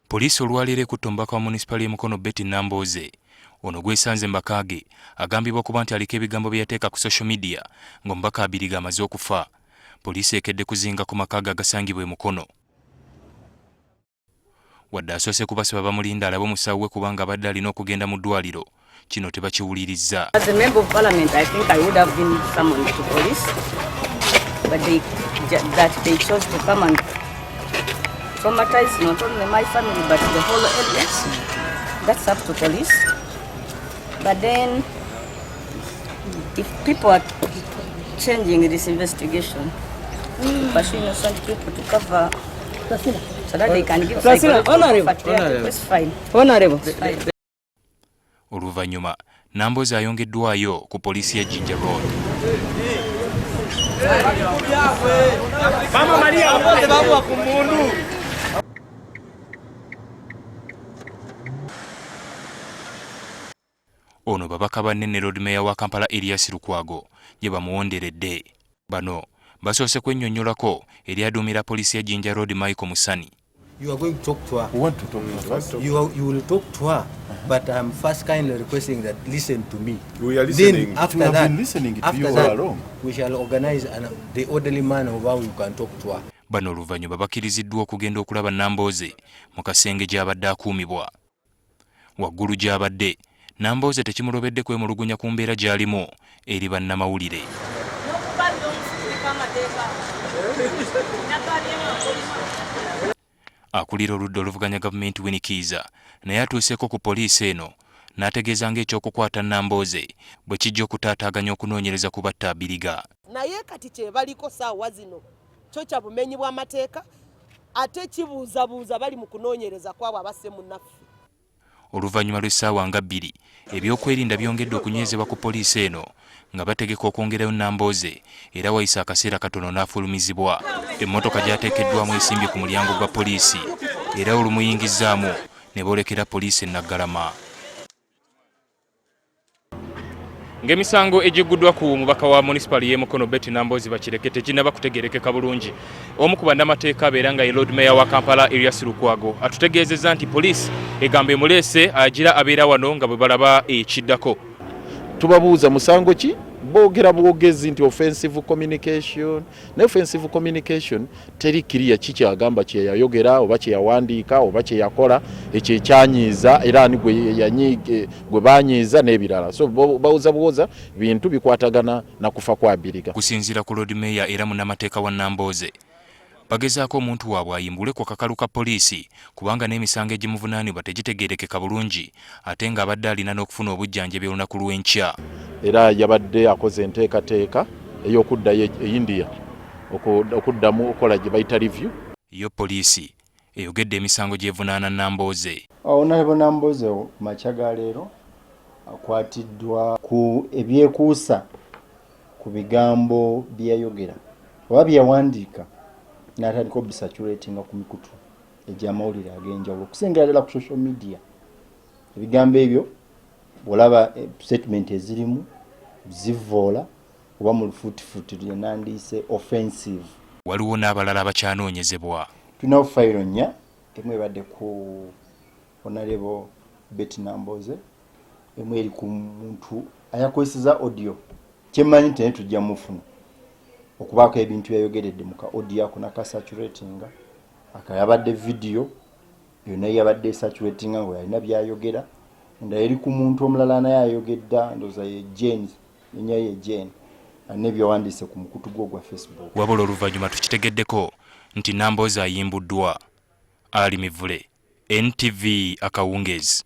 Poliisi olwaleero ekutte omubaka wa munisipaali y'e Mukono Betty Nambooze. Ono gwesanze mu maka ge agambibwa okuba nti aliko ebigambo bye yateeka ku social media ng'omubaka Abiriga amaze okufa. Poliisi ekedde kuzinga ku maka ge agasangibwa e Mukono. Wadde asoose kubasaba bamulinda alabe omusawo we kubanga abadde alina okugenda mu ddwaliro, kino tebakiwulirizza. As a member of parliament, I think I would have been summoned to police, but that they chose to come and traumatize not only my family but the whole area. That's up to police. But then, if people are changing this investigation, pursue innocent people to cover so that they can give psychological comfort. It's fine. Honorable. It's fine. Oluvannyuma Nambooze ayongeddwayo ku poliisi ya Jinja Road. Mama Maria babuwa ku mundu. Ono babaka banne ne Lord Mayor wa Kampala Erias Lukwago gye bamuwonderedde. Bano basoose kwennyonnyolako eri aduumira poliisi ya Jinja Road Michael Musani. You are going to talk to her. We want to talk to her. You will talk to her, but I'm first kindly requesting that listen to me. We are listening. Then after We have that, been listening to after you all that, along. we shall organize the orderly manner of how you can talk to her. Bano oluvannyuma bakkiriziddwa okugenda okulaba Nambooze mu kasenge gy'abadde akuumibwa. Waggulu gy'abadde, Nambooze tekimulobedde kwemulugunya ku mbeera gy'alimu eri bannamawulire. Akulira oludda oluvuganya gavumenti Winnie Kiiza naye atuuseeko ku poliisi eno n'ategeeza ng'ekyokukwata Nambooze bwe kijja okutaataaganya okunoonyereza ku batta Abiriga. Naye kati kye baliko ssaawa zino kyo kya bumenyi bw'amateeka ate kibuuzabuuza bali mu kunoonyereza kwabo abasse munnaffe. Oluvannyuma lw'essaawa nga bbiri ebyokwerinda byongedde okunywezebwa ku poliisi eno nga bategeka okwongerayo Nambooze era wayise akaseera katono n'afulumizibwa. Emmotoka gy'ateekeddwamu esimbye ku mulyango gwa poliisi era olumuyingizzaamu ne boolekera poliisi e Naggalama. Ng'emisango egigguddwa ku mubaka wa munisipaali y'e Mukono Betty Nambooze Bakireke teginnaba kutegeerekeka bulungi, omu ku bannamateeka abeera nga ye Lord Mayor wa Kampala Erias Lukwago atutegeezezza nti poliisi egamba emuleese agira abeera wano nga bwe balaba ekiddako. Tubabuuza musango ki? Boogera bwogezi nti offensive communication, naye offensive communication teri kiriya kikyagamba kye yayogera oba kye yawandiika oba kye yakola ekyo ekyanyiiza era ani gwe banyiiza n'ebirala. So bawuza buwoza bintu bikwatagana na kufa kwa Abiriga. Okusinziira ku Lord Mayor era munnamateeka wa Nambooze, bagezaako omuntu waabwe ayimbulwe ku kakalu ka poliisi kubanga n'emisango egimuvunaanibwa tegitegeerekeka bulungi ate ng'abadde alina n'okufuna obujjanjabi olunaku lw'enkya. Era yabadde akoze enteekateeka ey'okuddayo e India okuddamu okukola gye bayita review. Yo poliisi eyogedde emisango gy'evunaana Nambooze. Honorable Nambooze makya ga leero akwatiddwa ku ebyekuusa ku bigambo bye yayogera oba bye yawandiika n'atandika obisaturatinga ku mikutu egy'amawulire ag'enjawulo okusingira ddala ku social media. Ebigambo ebyo bw'olaba statement ezirimu zivvoola oba mu lufuutifuuti lye nandiise offensive. Waliwo n'abalala abakyanoonyezebwa. Tulinawo fayiro nnya, emu ebadde ku Honorable Betty Nambooze, emu eri ku muntu ayakozeseza audio, kyemmanyi nti naye tujja mufuna okubaako ebintu byayogeredde mu ka audio ako nakasaturatinga, akayabadde video eyo naye yabadde esaturatinga nga yalina byayogera, endala eri ku muntu omulala naye ayogedda, ndowooza ye Jane, erinnya ye Jane, alina ebyawandiise ku mukutu gwe ogwa Facebook. Wabula oluvannyuma tukitegeddeko nti Nambooze ayimbuddwa. Ali Mivule, NTV akawungeezi.